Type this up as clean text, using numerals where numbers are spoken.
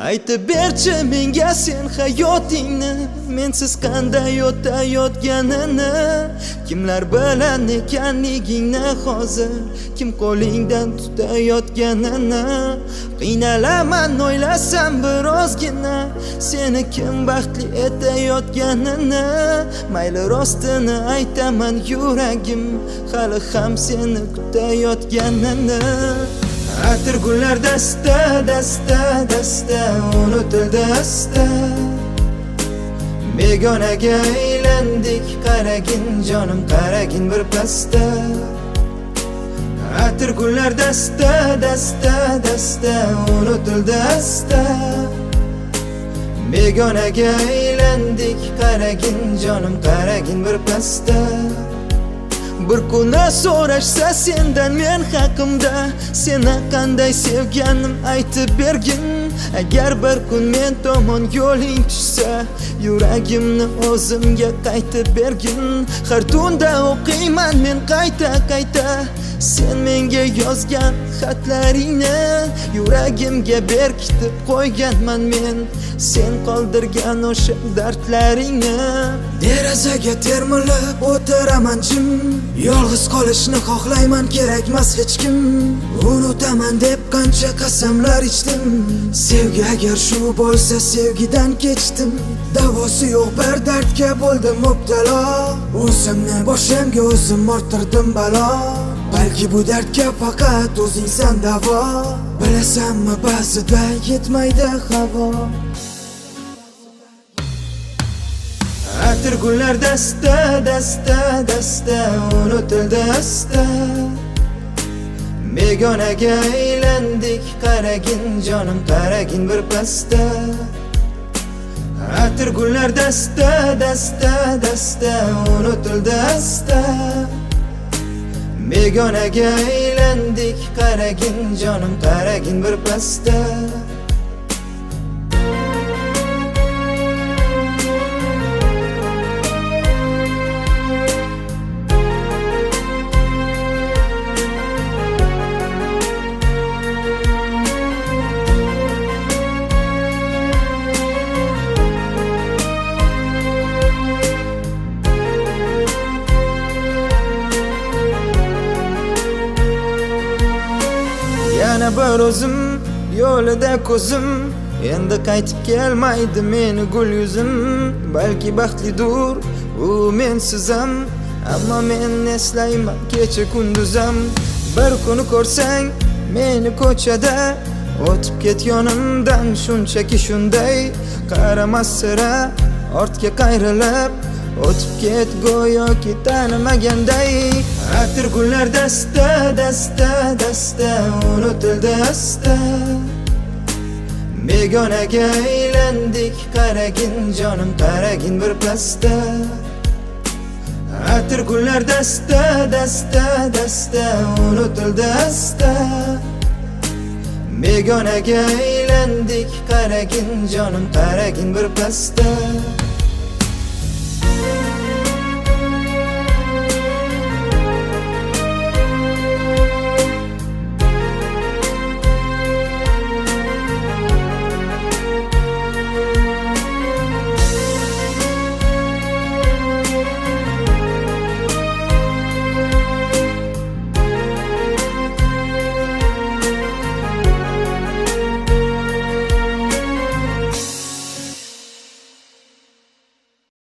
Aytib berchi menga sen hayotingni, mensiz qanday o'tayotganini, kimlar bilan ekanligingni hozir, kim qo'lingdan tutayotganini. Qiynalaman o'ylasam birozgina, seni kim baxtli etayotganini. Mayli rostini aytaman, yuragim hali ham seni kutayotganini. Atir gullar dasta dasta dasta unutildi asta. Begonaga aylandik, qaragin jonim, qaragin bir pasda. Atir gullar dasta dasta dasta unutildi asta. Begonaga aylandik, qaragin jonim, qaragin bir pasda. Bir kuni so'rashsa sendan men haqimda, seni qanday sevganim aytib bergin. Agar bir kun men tomon yo'ling tushsa, yuragimni o'zimga qaytib bergin. Har tunda o'qiyman men qayta qayta sen menga yozgan xatlaringni, yuragimga berkitib qo'yganman men sen qoldirgan o'sha dardlaringni. Derazaga termilib o'tiraman jim, yolg'iz qolishni xohlayman, kerakmas hech kim. Unutaman deb qancha qasamlar ichdim, sevgi agar shu bo'lsa sevgidan kechdim. Davosi yo'q bir dardga bo'ldim mubtalo, o'zimni boshimga o'zim orttirdim balo. Balki bu dardga faqat o'zingsan davo, bilasanmi ba'zida yetmaydi havo. Atir gullar dasta dasta dasta unutildi asta. Begonaga aylandik, qaragin jonim, qaragin bir pasda. Atir gullar dasta dasta dasta unutildi asta. Begonaga aylandik, qaragin jonim, qaragin bir pasda. Yana bir o'zim yo'lida ko'zim, endi qaytib kelmaydi meni gul yuzim. Balki baxtlidur u mensiz ham, ammo men eslayman kecha kunduz ham. Bir kuni ko'rsang meni ko'chada, o'tib ket yonimdan shunchaki shunday. Qaramas sira ortga qayrilib, o'tib ket go'yoki tanimaganday. Atir gullar dasta dasta dasta unutildi asta. Begonaga aylandik, qaragin jonim, qaragin bir pasda. Atir gullar dasta dasta dasta unutildi asta. Begonaga aylandik, qaragin jonim, qaragin bir pasda.